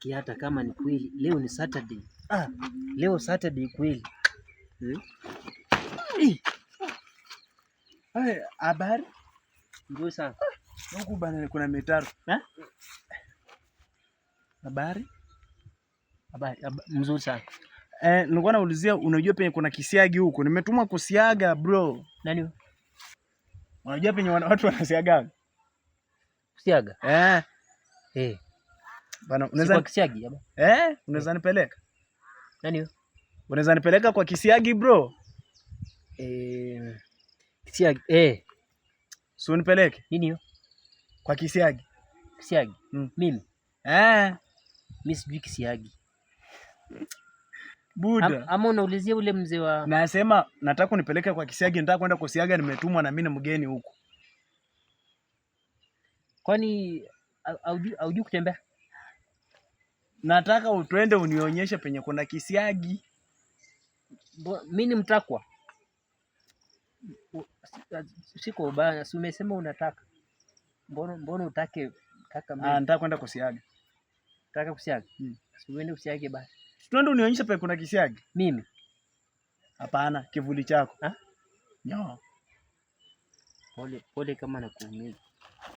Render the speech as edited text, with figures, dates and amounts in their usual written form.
Lakini hata kama ni kweli leo ni Saturday. Ah, leo Saturday kweli. Hmm? Hey, habari? Nzuri sana. Huku bana kuna mitaro. Eh? Habari? Habari, mzuri sana. Eh, nilikuwa naulizia unajua penye kuna kisiagi huko? Nimetumwa kusiaga bro. Nani? Unajua penye watu wanasiaga? Kusiaga? Eh. Eh. Bana, Si unaweza kwa kisiagi ama? Eh, unaweza nipeleka? Nani? Unaweza nipeleka kwa kisiagi bro? Eh, kisiagi. Eh, Si unipeleke nini hiyo? kwa kisiagi? Kisiagi. Mm. Mimi, Eh, mimi sijui kisiagi. Buda. Ama unaulizia ule mzee wa Nasema nataka unipeleke kwa kisiagi, nataka kwenda kusiaga, nimetumwa na mimi ni mgeni huku. Kwani haujui kutembea? Nataka utwende unionyeshe penye kuna kisiagi. Mimi ni mtakwa. Siko ubaya, si umesema unataka. Mbona utake taka mimi? Ah, nataka kwenda kusiaga. Nataka kusiaga. Mm. Si uende kusiage basi. Twende unionyeshe penye kuna kisiagi. Mimi? Hapana, kivuli chako. Ha? Nyo. Pole pole kama nakuumiza.